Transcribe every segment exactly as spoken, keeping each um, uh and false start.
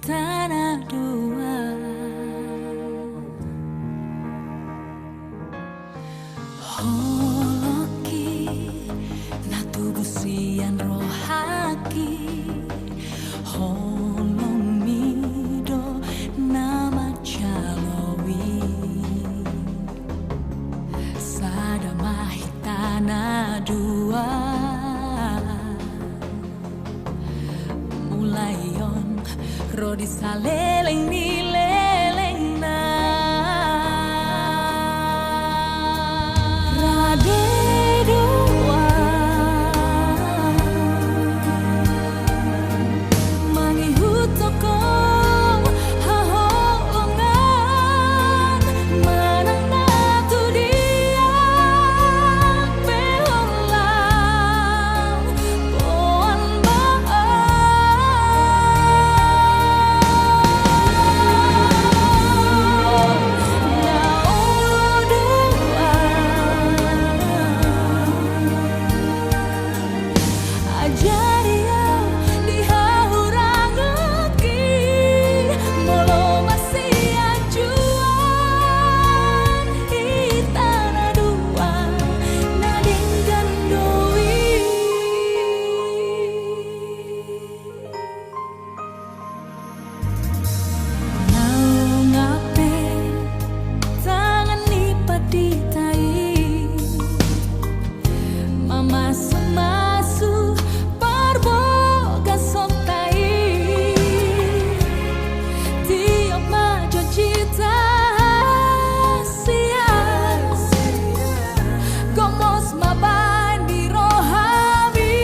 Tana dua. Holongki na tubu sian rohangki, holongmi do na manjalo i. Sada ma hita na dua. Mulai on ro di saleleng ni lelengna. Rade dua mangihuthon haholongan, manang na tu dia pe ho lam. Ajari au di hahurangki, molo marsianjuan hita na dua, na denggan do i. Naung hape tangan ni pandita i mamasumasu parbagason ta i. Tiop ma janjita sian gomos ma baen di rohami.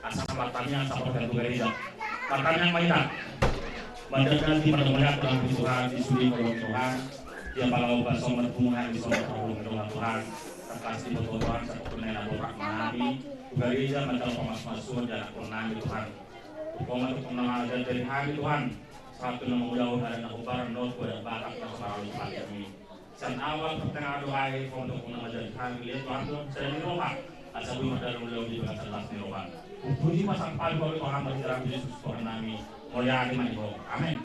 Asa martangiang, asa martangiang tu gareja. Martangiang ma hita. Mandangkan di pada melihat dalam Tuhan, di sudi kolom Tuhan. Dia pala obat somat bunga di somat kolom Tuhan. Takkas di Tuhan, satu tunai na borak mahami. Tu gareja mandang pamas-masuan dan akun nami Tuhan. Hukuman untuk menang ajar dari hari Tuhan. Satu nama udah ada na hubar, not pada bakat na separuh kali ini. Sian awal tu tengah doa i, pondok na manjadi hami liat Tuhan, Tuhan, sian ni roha. Asa boi mardalan ulaon di bagasan las ni roha. Hupuji ma sangkap Tuhan, Tuhan, bagi dalam Yesus Tuhan nami. Mauliate ma di Ho. Amen.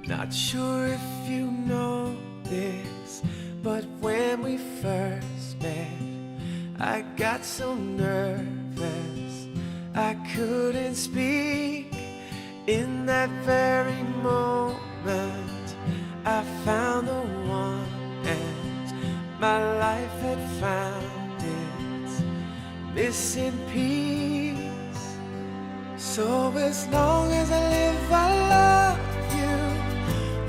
Not sure if you know this, but when we first met, I got so nervous I couldn't speak. In that very moment, I found the one, and my life had found its missing piece. So as long as I live, I love you.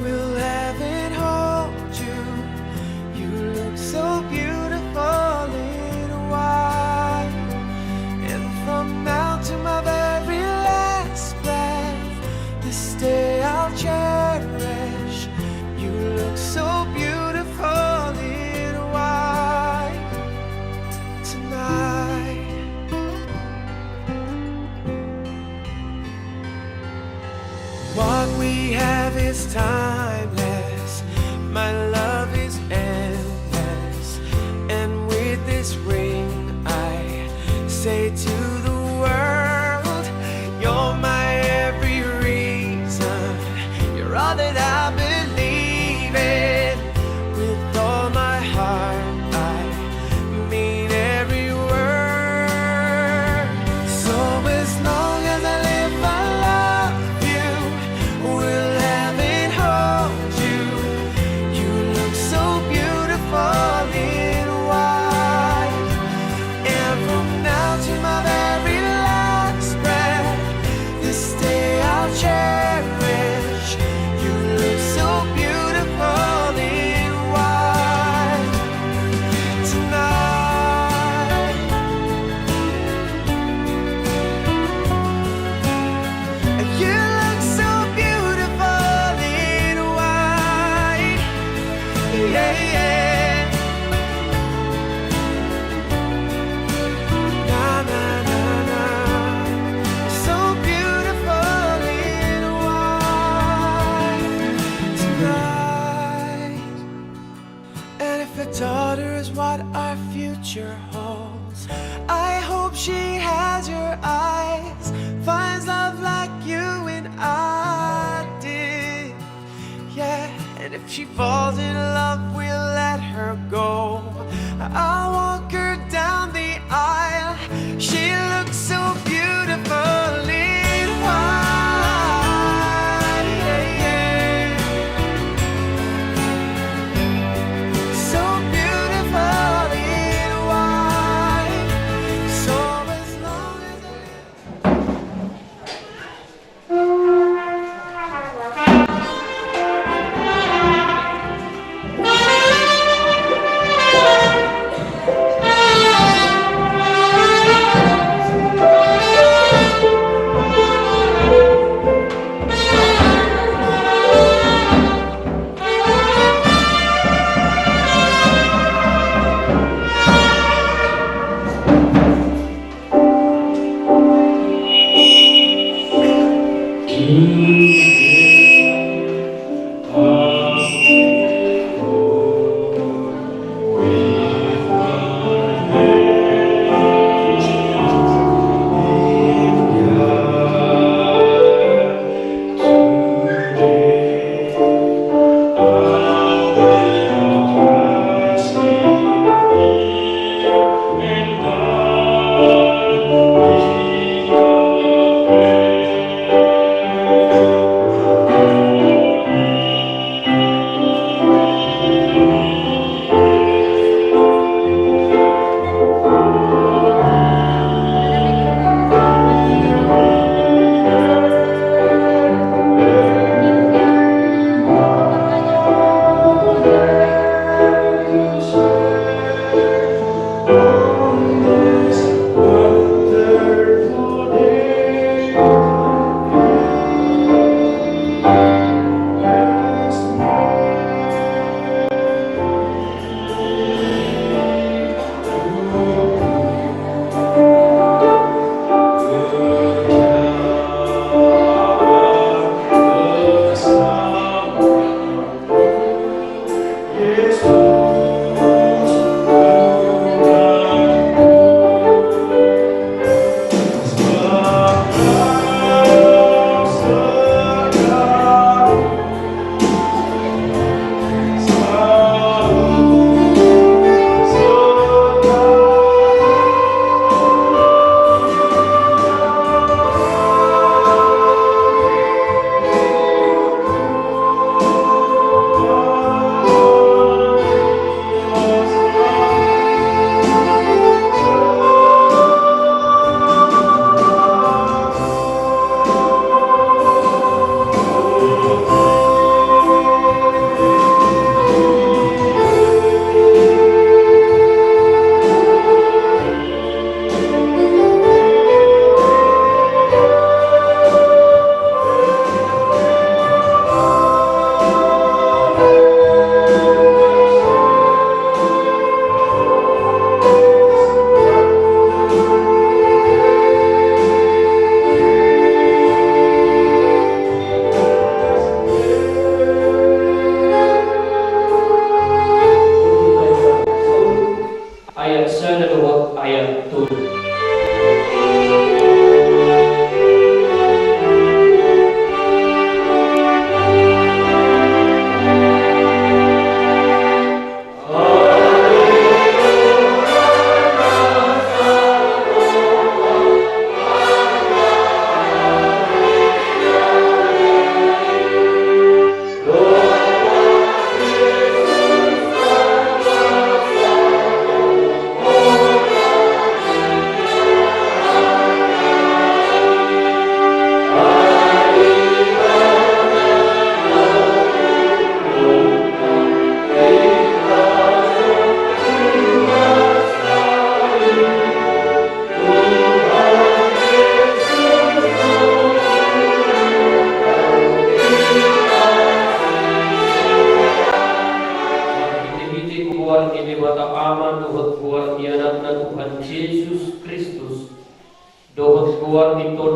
Will heaven hold you? You look so beautiful in white. And from now to my very last breath, this day I'll What we have is timeless. My love is endless. And with this ring, I say to the world, you're my every reason. You're all that I believe in. With all my heart, I mean every word. So as long as I live, I love you. Will heaven hold you? You look so beautiful in white. And from now to my very last breath, this day I'll cherish. You look so beautiful in white tonight. You look so beautiful in white. Yeah, yeah. Na, na, na, na. So beautiful in white tonight. And if a daughter is what our future holds, I hope she has your eyes, finds love like you and I did. Yeah, and if she falls in love, we'll let her go. I'll walk her down the aisle. She looks so beautiful in white. So beautiful in white. So as long as I live.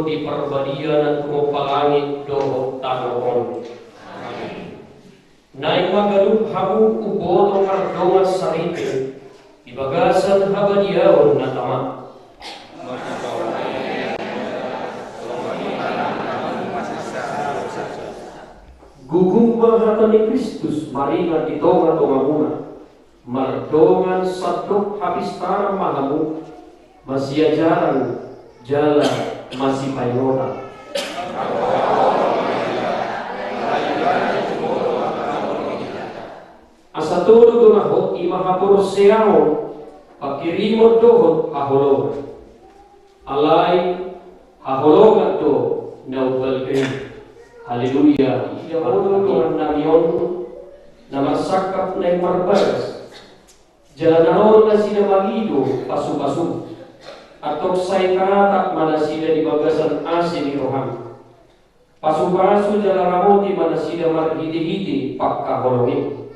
di Parbadia na tumompa langit dohot tano on. Naeng ma ganup hamu umboto mardongan saripe di bagasan habadiaon na tama. Gugum ma hata ni Kristus maringan di tongatongamuna. Mardongan sandok hapistaran ma hamu, masiajaran jala masipaingotan. Asa tolu do na hot i ma haporseaon, pangkirimon dohot haholongan. Alai haholongan do na umbalga i. Haleluya. Ida olo dongannami on na marsangkap naeng marbagas. Jala na ro nasida mangido pasupasu. Antong sai tatak ma nasida di bagasan asi ni roham. Pasupasu jala ramoti ma nasida marhitehite pangkaholongan.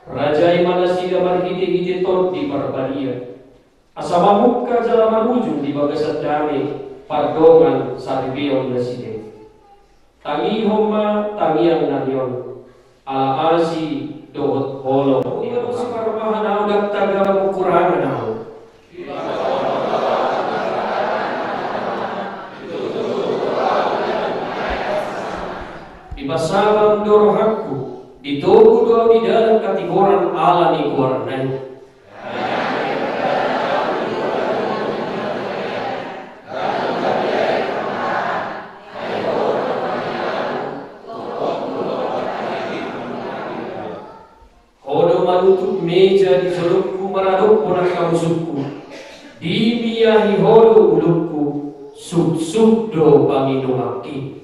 Rajai ma nasida marhitehite Tondi Parbadia. Asa mamungka jala marujung di bagasan dame pardongan saripeon nasida. Tangihon ma tangiangnami on. Ala asi dohot holong. Ia do siparmahan ahu, ndang tagamon hurangan ahu. Dipasabam do rohangku, ditogu do ahu di dalan hatigoran ala ni goarna i. Ho do manutup meja di jolongku maradophon angka musungku. Dimiahi ho do ulungku, suksuk do panginumanki.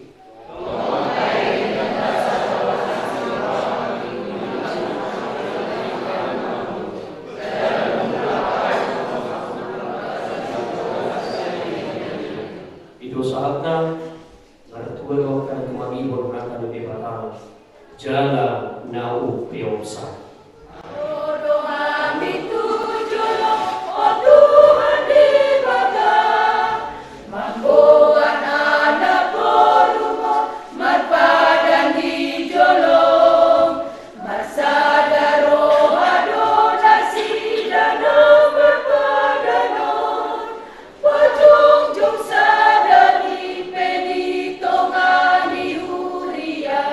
Ito sahatna, martua do angka na tumangihon hata ni Debata, jala na umpeopsa. Dohot hami tu jolo, o Tuhan Debata, mamboan anak boruMu marpadan di jolom. Marsada roha do nasida na marpadan on, pajongjong sada ni pe di tonga ni huria.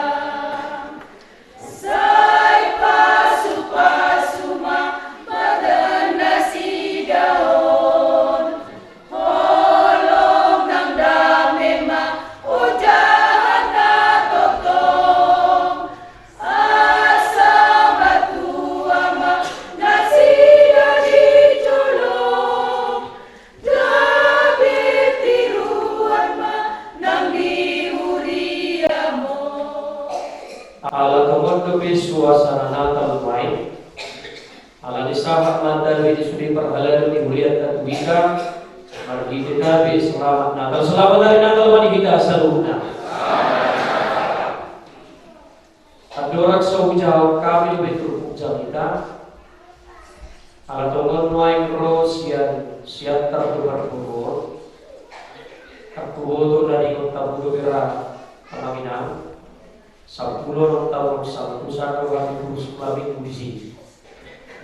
Sai pasupasu ma badan nasida on. Holong nang dame ma ojahan na tongtong. Asa martua ma nasida di jolom. Gabe tiruan ma nang di huriaMu. Ala tongon dope suasana Natal nuaeng. Ala ni sahat ma tabi di sude parhalado ni hurianta tu hita. Marhite tabi selamat Natal. Selamat Hari Natal ma di hita saluhutna. Andorang so hujahahon hami dope turpuk jamita. Ala tongon nuaeng ro sian Siantar tu Margongo. Angkup boto na di kota Budo Bera Pamanginang. Sampulu onom taon sampulu sada roha ni purus pelamin puji.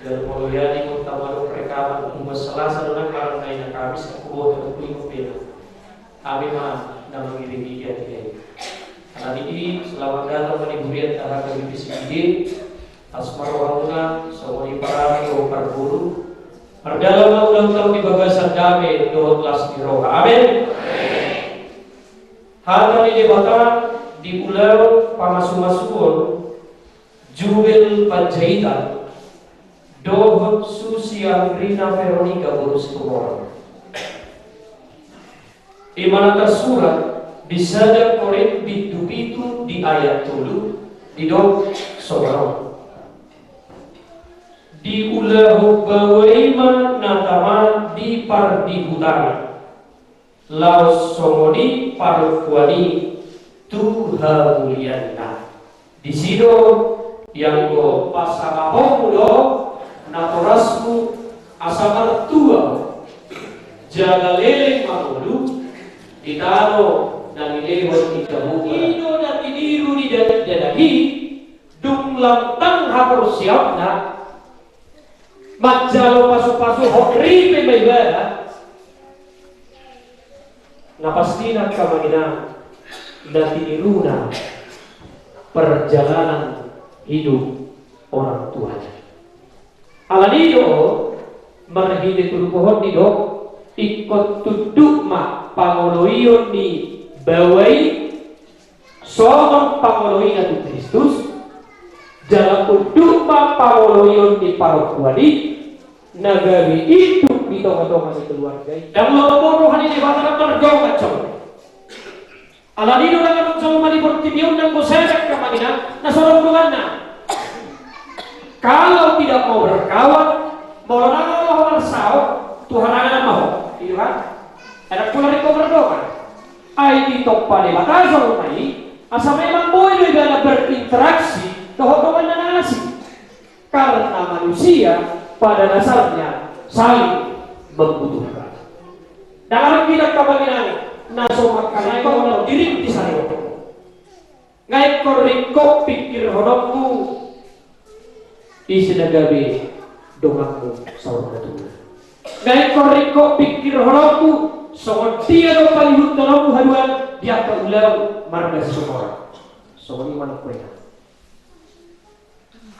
Jala molo ia di kota Manuk rekaman umas Selasa do nang marang na ina Kamis, angkup boto na puli kopena. Hami ma na mangiringi dia tiga ini. Karena ini selamat datang ma di hurianta H K B P C I D. Las ma rohamuna songon i parani dohot parboru. Mardalan ma ulang taon di bagasan dame dohot las ni roha. Amin. Hata ni Debata di ulaon pamasumasuon Jubel Panjaitan dohot Susi Andrina Veronica boru Situmorang. I ma na tarsurat di sada Korint bindu pitu di ayat tolu, didok songon on. Diulahon baoa i ma na tama di pardihutan, laos songon i parompuan i tu hamulianna. Disi do ianggo pasangaponmu do natorasmu asa martua jala leleng mangolu di Di tano na nilehon ni jabu i do na tiniru ni dakdanak i, dung lam tang haporseaonna, manjalo pasupasu hot ripe ma ibana. Na pasti nangkin amang inang, na tiniruna perjalanan hidup orang tuanya. Alani do, marhite turpuk on didok, ingkon tunduk ma pangoloion ni baoa i songon pangoloina tu Kristus, jala tunduk ma pangoloion ni parompuan i, na gabe induk di tongatonga ni keluarga i. Ndang lomo roha ni Debata na mardongan songon i. Alani do na adong jolma di portibi on nanggo sada, amang inang, na so adong donganna. Kalau tidak mau berkawan, molo ndang olo ho marsaor, tu harangan ma ho. I do kan? Ndang pola ringkot mardongan. Ai ditompa Debata jolma i, asa memang boi do ibana berinteraksi dohot donganna na asing. Karena manusia pada dasarnya saling membutuhkan. Ndang adong hita, amang inang, na so mangkatai dirinti sari oto. Nga ingkon ringkot pingkirhononmu ise na gabe donganmu saur matua. Nga ingkon ringkot pingkirhononmu songon dia do paihuthononmu haduan di angka ulaon marga Situmorang. Songon i ma nangkin.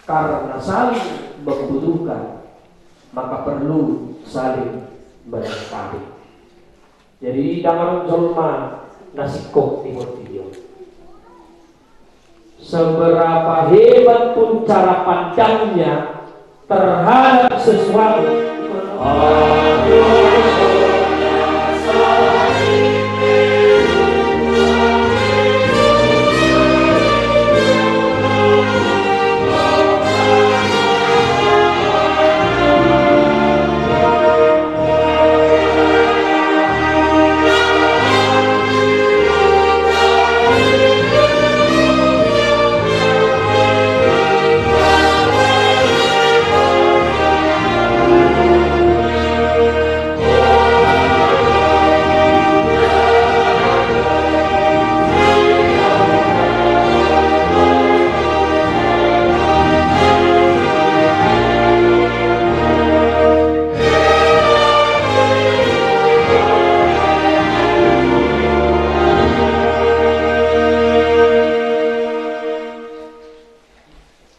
Karena saling membutuhkan, maka perlu saling melengkapi. Jadi, ndang adong jolma na singkop di portibi on. Seberapa hebat pun cara pandangnya terhadap sesuatu.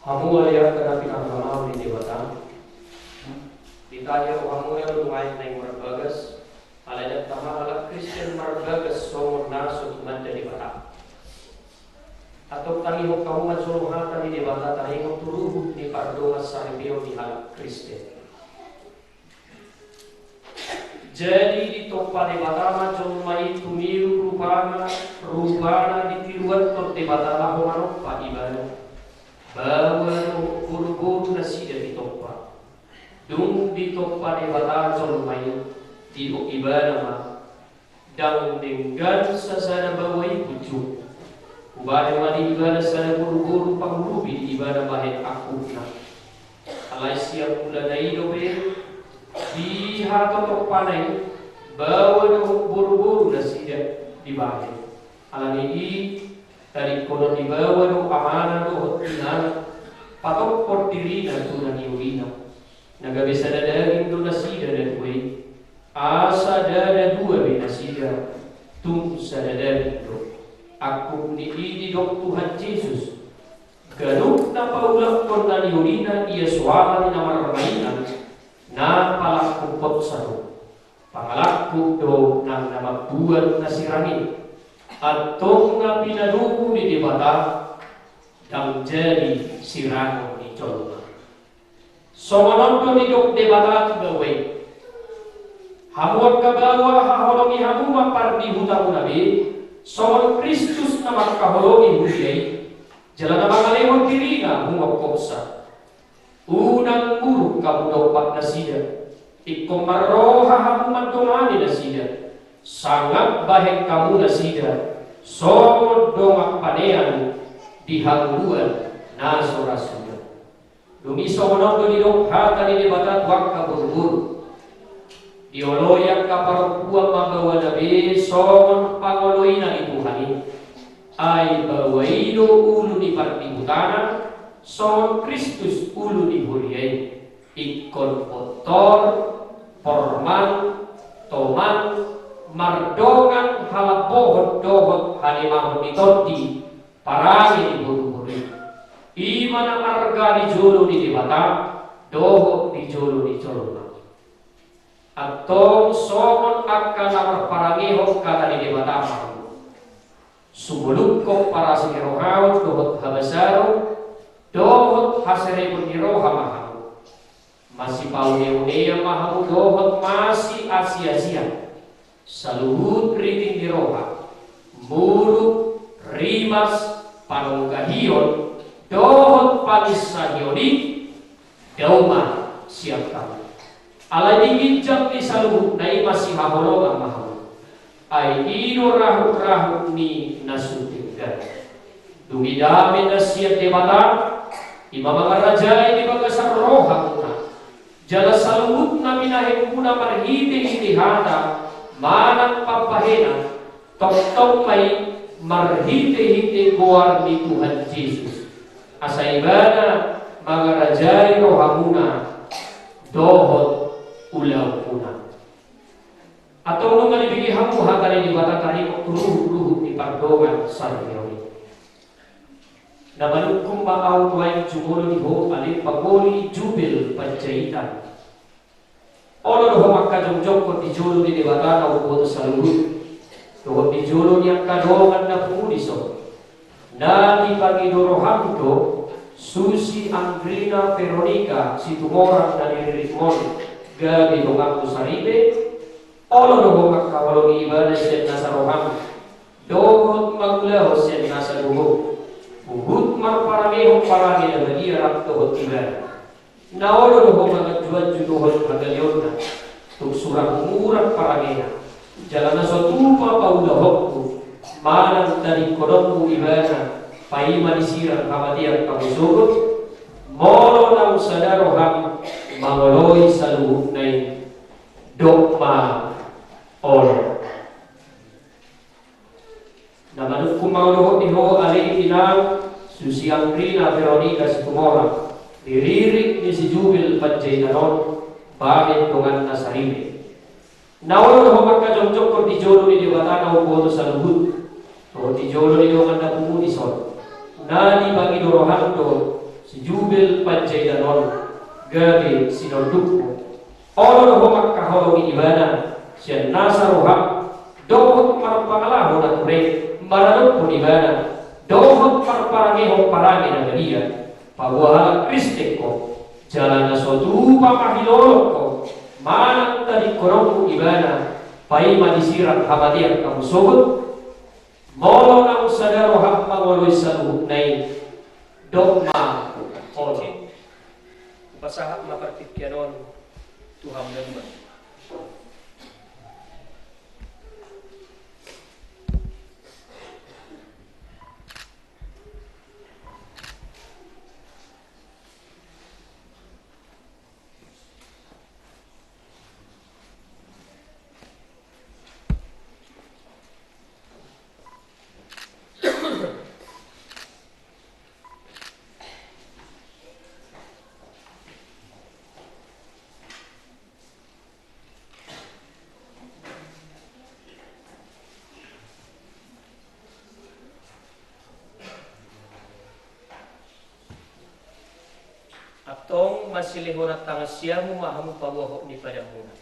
Hamu ale angka na pinarhamaol ni Debata, ditahihon hamuna do nuaeng naeng marbagas, alai ndang taha halak Kristen marbagas songon na so tumanda Debata. Antong tangihon hamu ma jolo hata ni Debata taringot tu ruhut ni pardongansaripeon ni halak Kristen. Jadi ditompa Debata ma jolma i tumiru rupana, rupana ditiruanhon Debata laho manompa ibana. Baoa dohot boruboru nasida ditompa. Dung ditompa Debata jolma i, didok ibana ma, ndang denggan sasada baoa i punjung. Hubahen ma di ibana sada boruboru pangurupi di ibana bahen angkupna. Alai sian mulana i dope, di hatotompana i, baoa dohot boruboru nasida dibahen. Alani i, tadingkonon ni baoa dohot amana dohot inana, patophon dirina tu na niolina. Na gabe sada daging do nasida na dua i, asa ndada dua be nasida, tung sada daging do. Angkup ni i didok Tuhan Jesus, ganup na paulakhon na niolina ia soara ni na marmainan, na palangkuphonsa do. Pangalangkup do nang na mambuat na sirang i. Antong na pinadomu ni Debata, ndang jadi sirangon ni jolma. Songon on do didok Debata tu baoa i. Hamu angka baoa, haholongi hamu ma pardihutamuna be, songon Kristus na mangkaholongi huria i, jala na mangalehon dirina humongkopsa. Unang muruk hamu dompak nasida, ingkon marroha hamu mandongani nasida, sangap bahen hamu nasida songon dongan panean di hangoluan na so ra suda. Dung i songon on do didok hata ni Debata tu angka boruboru. Dioloi angka parompuan ma baoa na be songon pangoloina ni Tuhan i. Ai baoa i do ulu ni pardihutana, songon Kristus ulu ni huria i. Ingkon pintor, porman, toman, mardongan halambohon dohot halemahon ni tondi, parange ni boruboru i. I ma na arga di jolo ni Debata dohot di jolo ni jolma. Antong songon angka na marparangehon hata ni Debata ma hamu. Sumolukhon parasirohaon dohot habasaron dohot haserebon ni roha ma hamu. Masipauneaunean ma hamu dohot masiasiasian. Saluhut riting ni roha, muruk, rimas, panungkahion dohot paninsahion i, dao ma sian hamu. Alai di ginjang ni saluhutna i masihaholongan ma hamu. Ai i do rahut-rahut ni na so denggan. Dung i dame na sian Debata, i ma mangarajai di bagasan rohamuna. Jala saluhut na binahenmuna marhitehite hata manang pambahenan, tongtong ma i marhitehite goar ni Tuhan Jesus. Asa Ibana mangarajai rohamuna dohot ulaonmuna. Antong nunga dibege hamu hata ni Debata taringot tu ruhut-ruhut ni pardongan saripeon i. Na manungkun ma ahu nuaeng jumolo di ho ale pangoli Jubel Panjaitan. Olo do ho mangkajongjongkon di jolo ni Debata na umboto saluhut, dohot di jolo ni angka dongan na pungu dison. Na dipangido roham do Susi Angrina Veronika Situmorang na diriritmon gabe donganmu saripe. Olo do ho mangkaholongi ibana sian nasa roham dohot mangulahon sian nasa gogo, huhut marparangehon parange na badia rap dohot ibana. Na olo do ho manganjuanju dohot hagaleonna, tung sura humurat parangena. Jala na so tupa paulahonku manang tadingkononmu ibana, paima disirang hamatean hamu sogot. Molo naung sada roham mangoloi saluhutna i, dok ma olo. Na manungkun ma ahu dohot di ho ale inang Susi Angrina Veronika Situmorang, diririt ni si Jubel Panjaitan on, bahen donganna saripe. Na olo do ho mangkajongjongkon di jolo ni Debata na umboto saluhut, dohot di jolo ni dongan na pungu dison. Na dipangido roham do si Jubel Panjaitan on gabe sinondukmu. Olo do ho mangkaholongi ibana sian nasa roham, dohot marpangalaho na ture maradophon ibana, dohot marparangehon parange na badia. Paboa halak Kristen ho, jala na so tupa pahilolong ho manang tadingkononmu ibana, paima disirang hamatean hamu sogot. Molo naung sada roham mangoloi saluhutna i, dok ma olo. Hupasahat ma partingkian on tu hamu na dua. Antong masilehonan tangan siamun ma hamu paboahon ni padanmuna.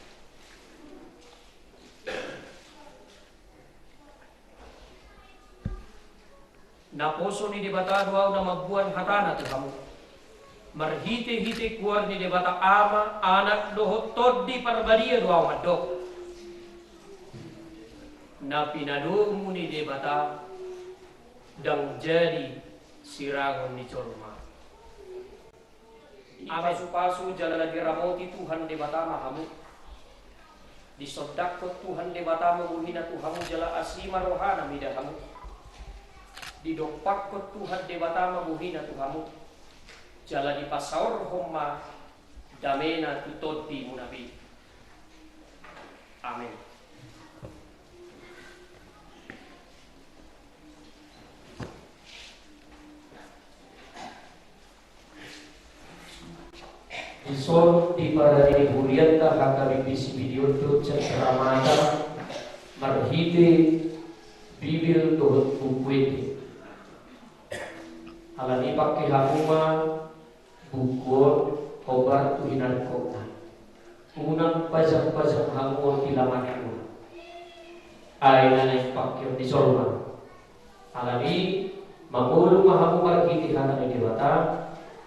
Naposo ni Debata do ahu na mamboan hatana tu hamu. Marhitehite goar ni Debata Ama, Anak dohot Tondi Parbadia do ahu mandok. Na pinadomu ni Debata ndang jadi sirangon ni jolma. Dipasupasu jala diramoti Tuhan Debata ma hamu. Disondangkon Tuhan Debata ma bohina tu hamu jala asi ma rohana mida hamu. Didompakkon Tuhan Debata ma bohina tu hamu. Jala dipasaorhon ma damena tu tondimuna be. Amin. Dison diparade hurianta HKBP Sibidionto cakramata marhite Bibel dohot buku ende. Alani i pangke hamu ma buku on hombar tu hinarikotna. Unang pajang-pajang hamu on di laman ni ula. Ai na naeng pangkeon ni jolma. Alani i mangolu ma hamu marhite hata ni Debata.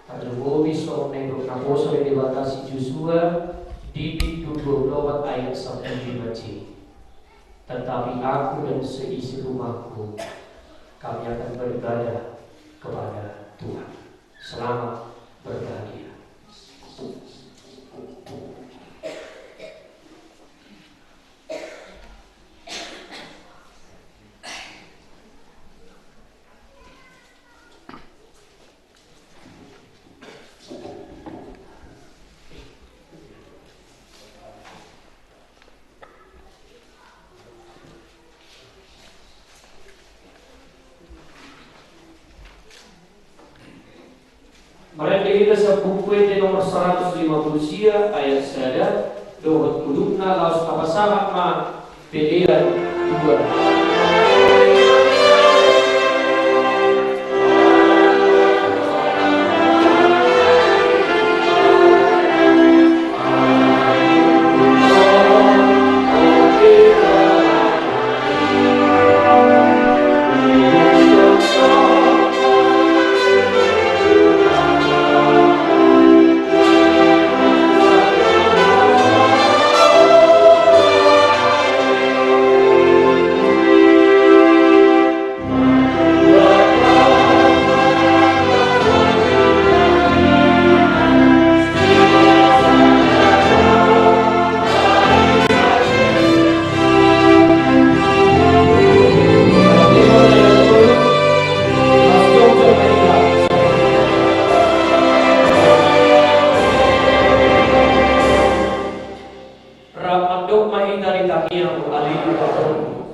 Tarlumobi songon na nidok naposo ni Debata si Josua di bindu dua pulu opat ayat sampulu lima C. Tetapi aku dan seisi rumahku, kami akan beribadah kepada Tuhan. Selamat berbahagia. Marende hita sian Buku Ende nomor saratus lima pulu sia ayat sada dohot ngoluna laos tapasahat ma pelean dua. Rap mandok ma hita di tangiang. Alleluia.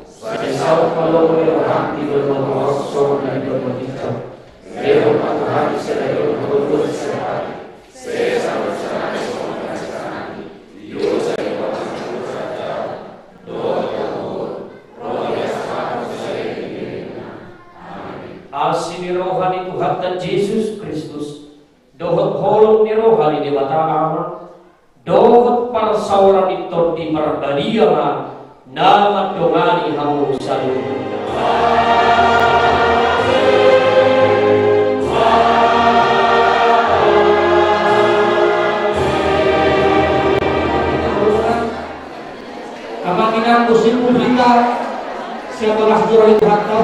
Sai saut ma lomo ni roham di banua tonga on songon na di banua ginjang. Lehon ma tu hami sian na denggan on siapari. Sesa ma dosanami songon na sesa nami di dosa ni angka na mangalehon dosa. Asi ni roha ni Tuhanta Jesus Kristus, dohot holong ni roha ni Debata Ama, dohot parsaoran ni Tondi Parbadia ma na mandongani hamu saluhutna. Amang inang, muse ma hita sian tongah joro ni Tuhanta.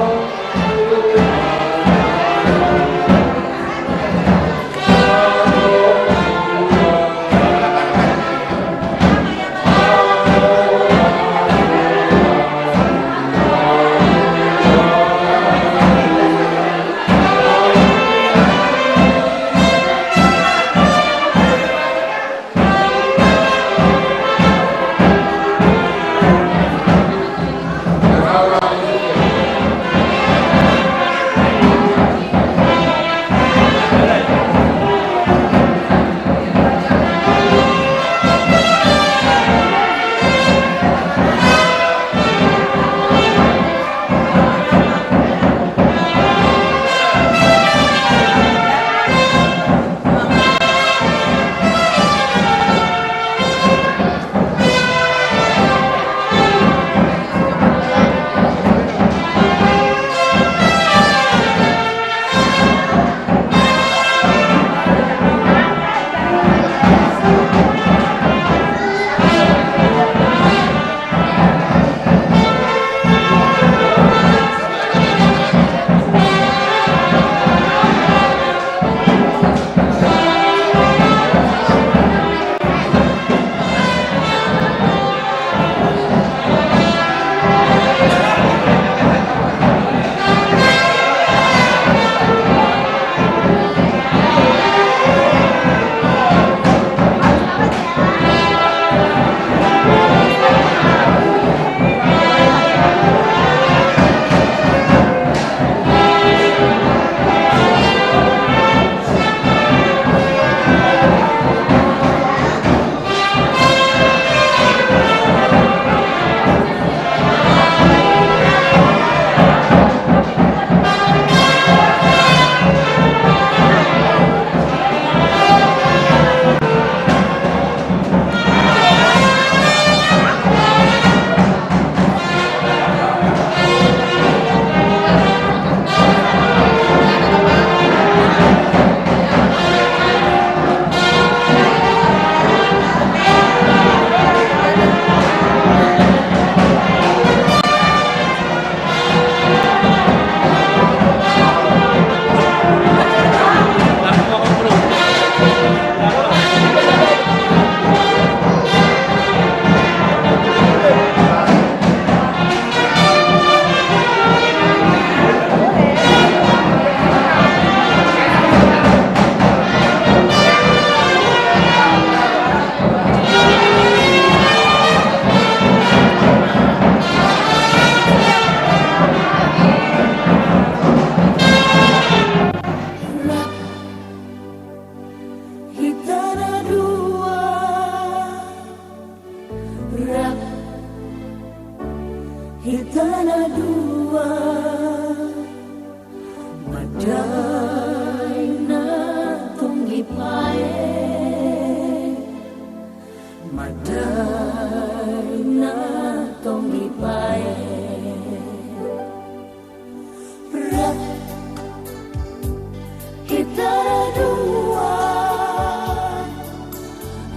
Satua.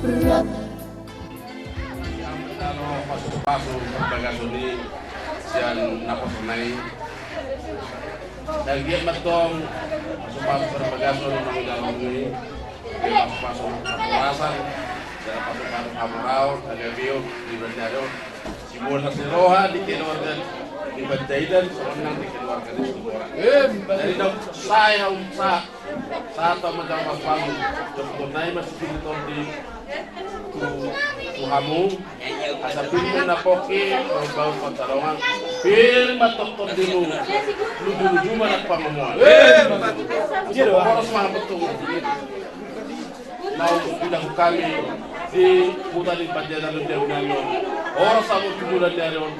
Rap. Pasu-pasu parbagason i sian naposona i. Anggiat ma antong pasu-pasu parbagason na hujalo i, pasu-pasu hahorasan, jala pasu-pasu hamoraon, hagabeon di bagasan on. Sibolas ni roha di keluarga ni Panjaitan, songon nang di keluarga ni Situmorang. Jadi, dok, sai haum sa, sa tau ma jama pasu-pasu. Jok tonai mas kini tondi tu, tu hamu. Asa pir ma na pongki, bau-bau pansalongan. Pir ma tong tondimu. Luju-luju ma na pangomoan. Boros ma betul. Naung didahu hami di huta ni Panjaitan di ulaon on. Horas hamu tu bulan ni ari on.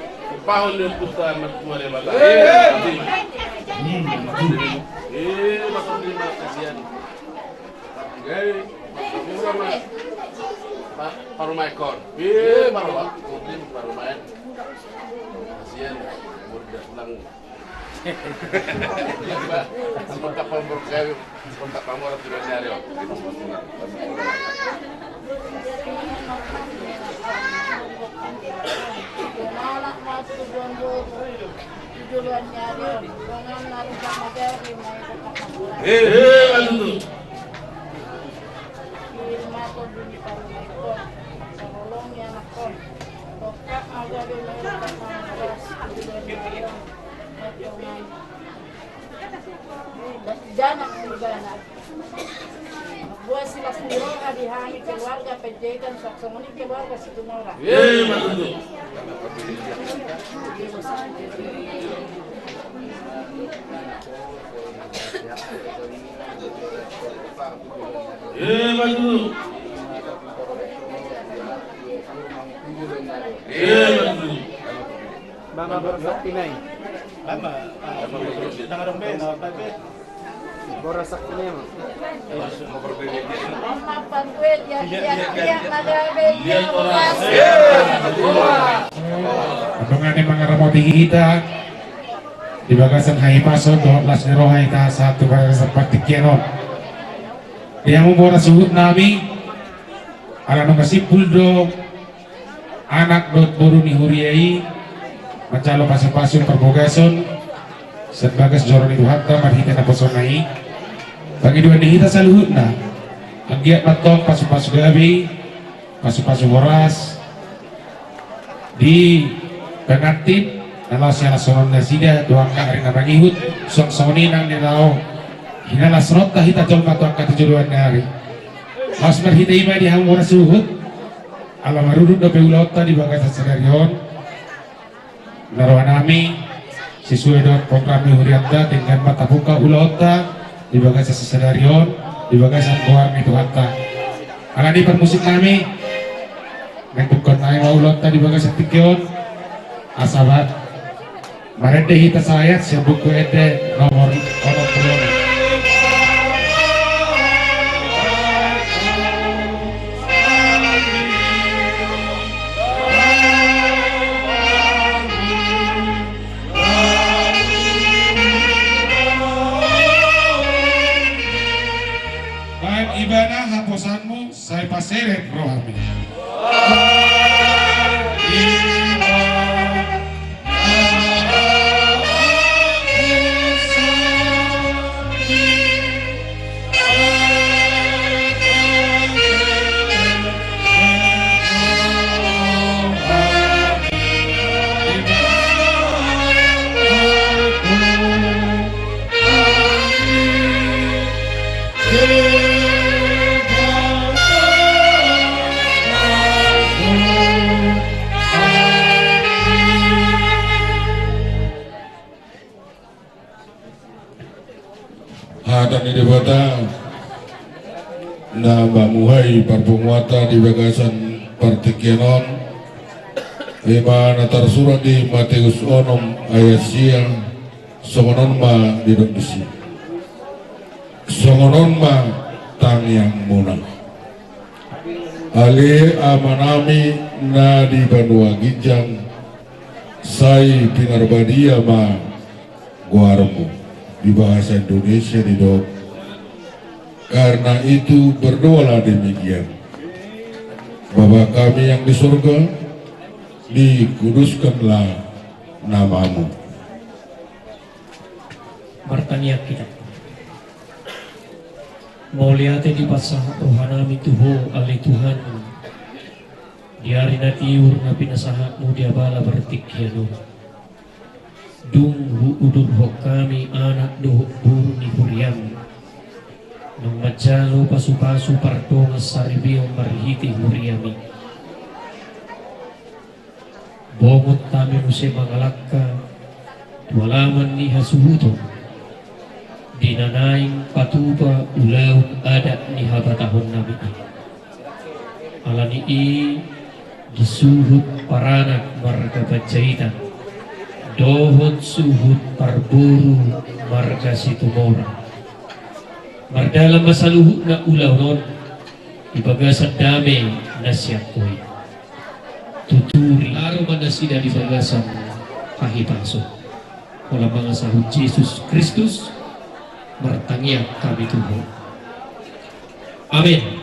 Pahon ni Ompunta Martua Debata. Eh, parumaen kon. Eh, parumaen. Kasian. Murda pulang. Semoga pamor gawe, semoga pamor tu dunia rio. Eh, eh, betul. Janak ni bana. Buat silas ni roha di hami keluarga Panjaitan, songon i keluarga Situmorang. Iya, iya, Mas, betul. Iya, Mas, betul. Iya, Mas, betul. Mama bersakti nai. Mama, ah, tengah dong, Ben, apa, Ben? Boras sakti nai, Mama. Andong ane mangaramoti hita di bagasan hahipason dohot las ni roha hita sahat tu bagasan partingkian on. Di hamu boras suhut nami, ala nunga simpul do anak dohot boru ni huria i manjalo pasu-pasu parbagason sian bagas joro ni Tuhanta marhite naposona i. Pangidoan ni hita saluhutna, anggiat ma antong pasu-pasu gabe, pasu-pasu horas di pengantin na laos hinalashonon nasida tu angka ari na mangihut, suang songon i nang di na laho hinalasshononta hita jolma tu angka tu joloan ni ari. Laos marhite i ma di hamu boras suhut. Ala marudut dope ulaonta di bagasan sadari on, na roha nami sisue dohot program ni hurianta, denggan ma tabuka ulaonta di bagasan sadari on, di bagasan goar ni Tuhanta. Alani i parmusik nami, naeng buka nai ma ulaonta di bagasan tingki on. Asa ba Marende hita sahat sian Buku Ende nomor onom pulu onom. Baen ibana haposanmu. Sai paseret rohami. Hata ni Debata na mamuhai parpunguanta di bagasan partingkian on, ima na tarsurat di Mateus onom ayat sia. Songon on ma didok disi. Songon on ma tangiangmuna. Ale Amanami na di banua ginjang, sai pinarbadia ma goarmu. Di bahasa Indonesia didok, Karena itu, berdoalah demikian: Bapa kami yang di surga, dikuduskanlah nama-Mu. Martangiang hita. Mauliate dipasahat rohanami tu Ho, ale Tuhan, di ari na tiur na pinasahat-Mu di abala partingkian on. Dung huudurhon hami anak dohot boru ni huriam, naung manjalo pasupasu pardongansaripeon marhite huriam i. Bongot hami muse mangalangka tu alaman ni hasuhuton, di na naeng patupa ulaon adat ni habatahonnami i. Ala ni i, di suhut paranak marga Panjaitan dohot suhut parboru marga Situmorang, mardalan ma saluhutna ulaon on di bagasan dame na sian Ho i. Tuturi, aro ma nasida di bagasan hahipason. Holan mangasahon Jesus Kristus, martangiang hami tu Ho. Amen.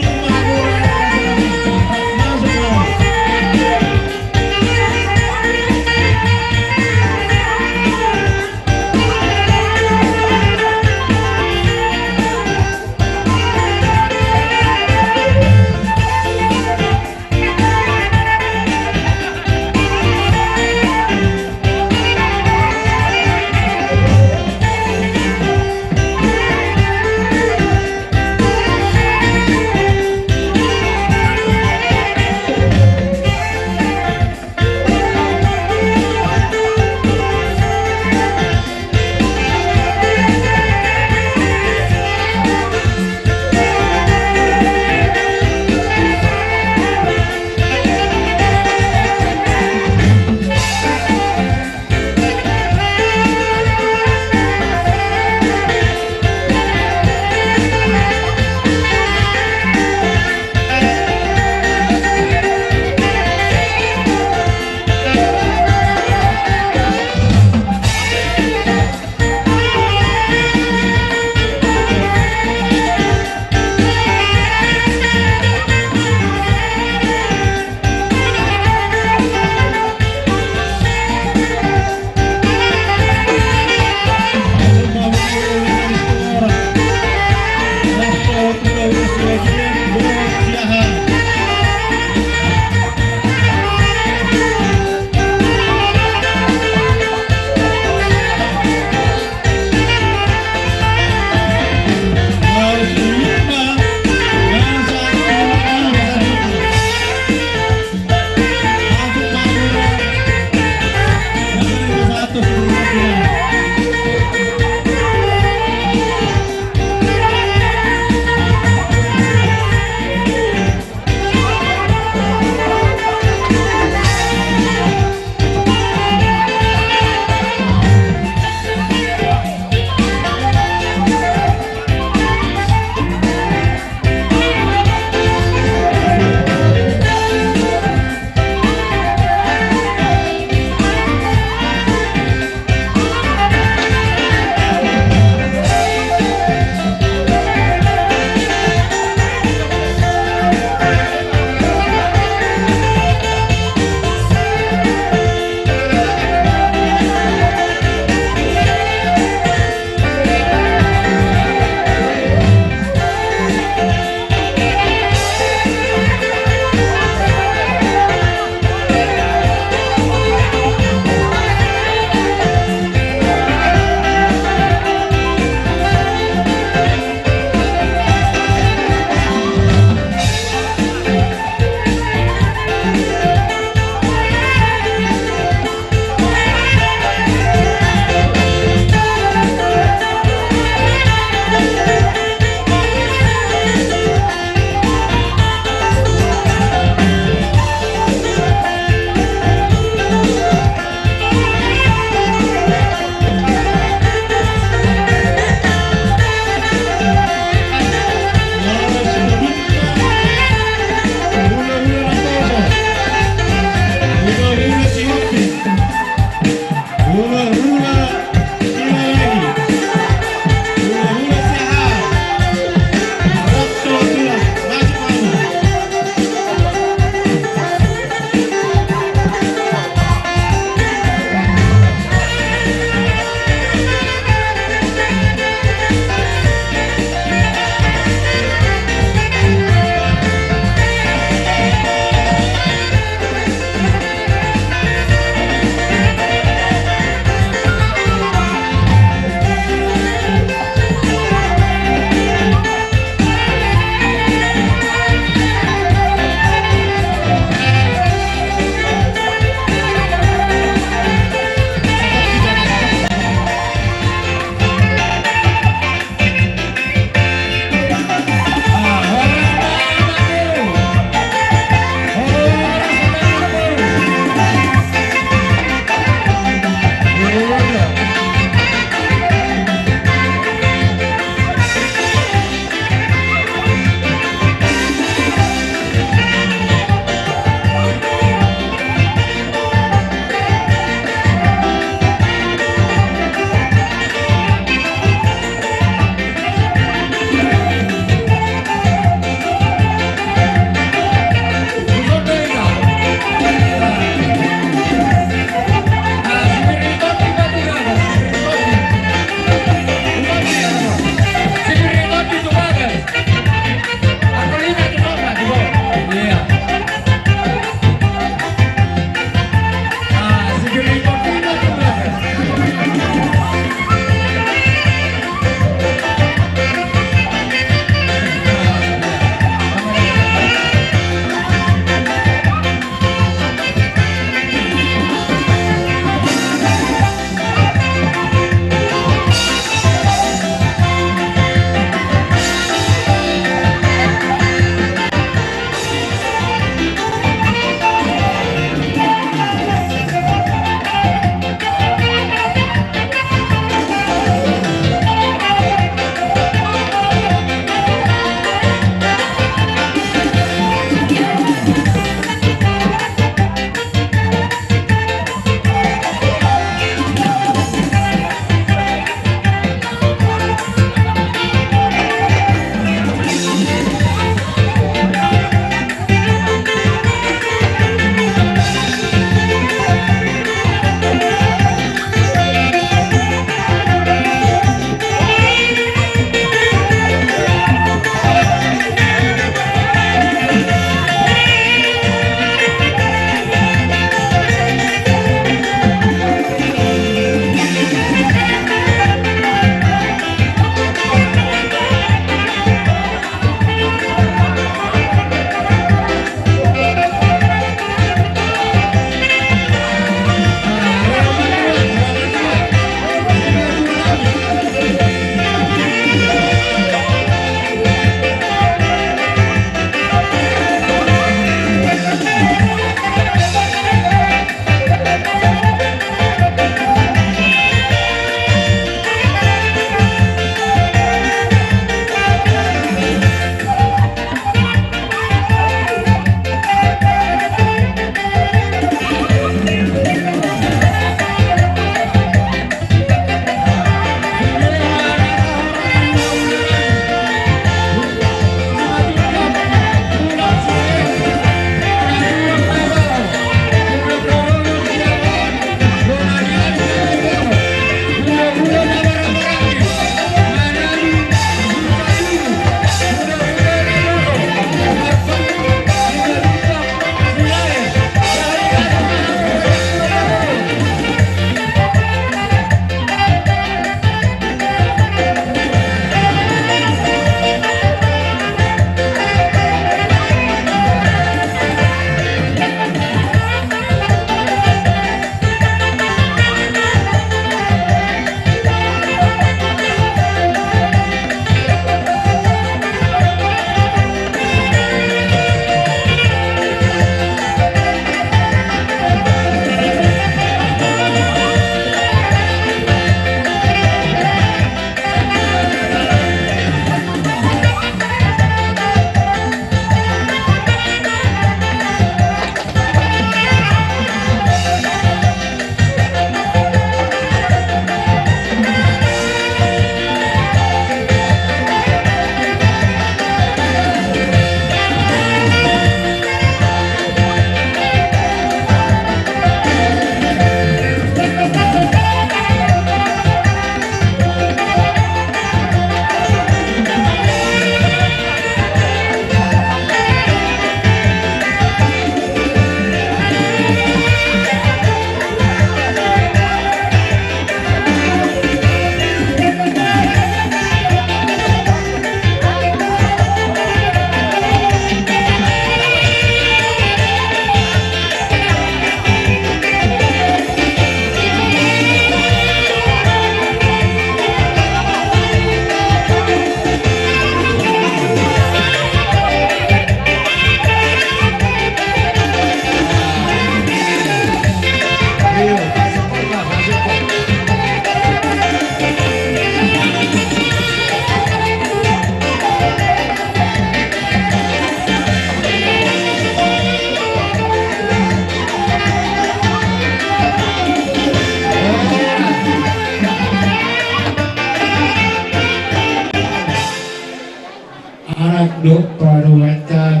Dohot padohot hata,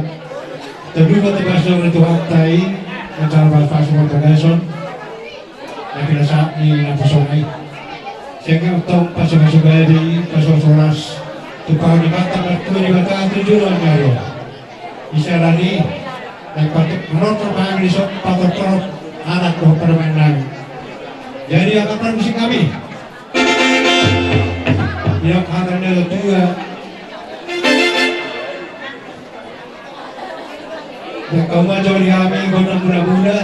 tadua tu basa ni Tuhanta i, acara pasupasuon na pinasahat ni naposona i. Sai anggiat tong pasupasu gabe, pasupasu horas, tu pahompu ni Amanta Martua Debata tu joloan ni ari on. Di siala ni i, naeng patuk manortor ma hami dison patortoron anak dohot parumaen nami. Jadi angka parmusik nami, di hata ni natuatua, jala hamu ma jo di hami gondang muna-muna,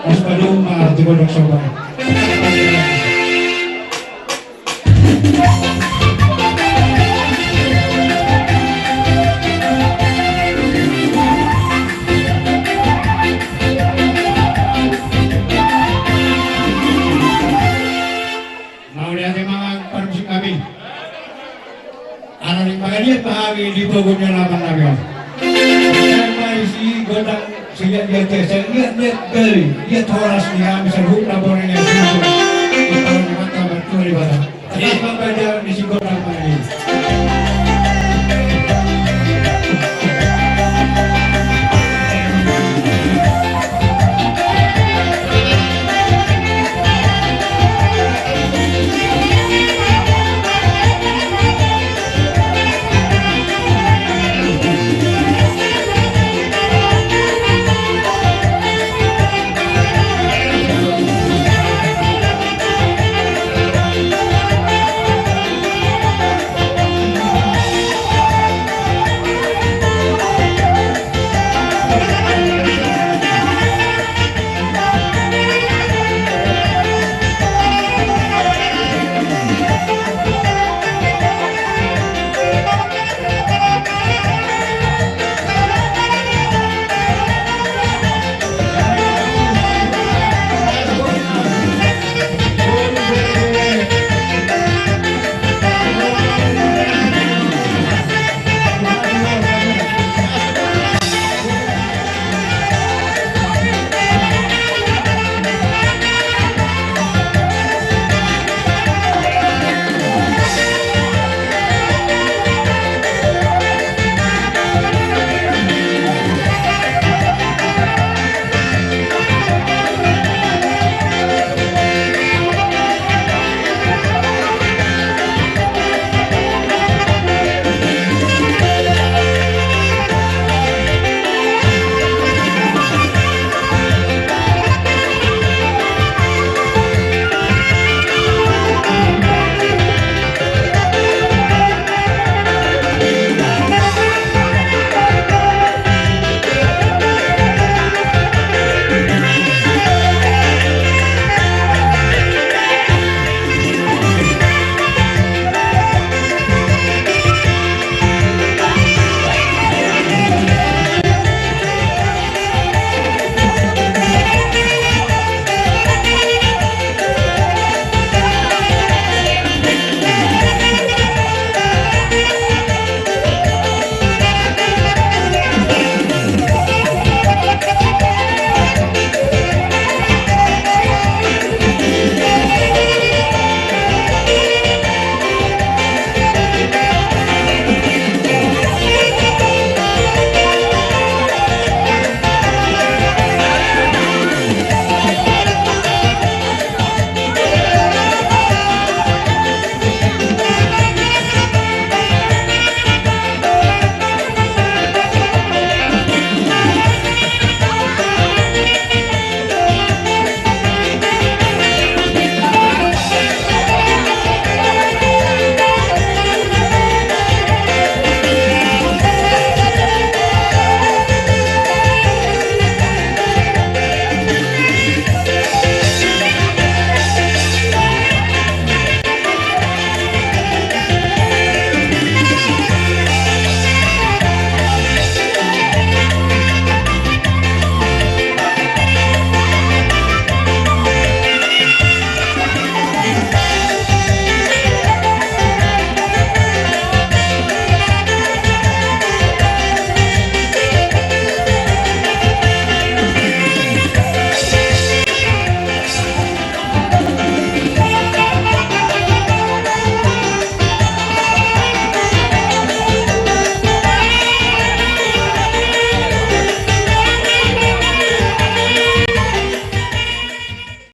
laos padomu ma tu gondang somba. Mauliate ma amang parmusik nami. Ala naeng mangaliat ma hami di pogu ni alaman nami on. Sai ma disi gondang siliat-liat, siliat-liat gabe, liat horas ni hami saluhutna borngin ni suhut. Di pahompu ni Amanta Martua Debata. Jadi, Amang Panjang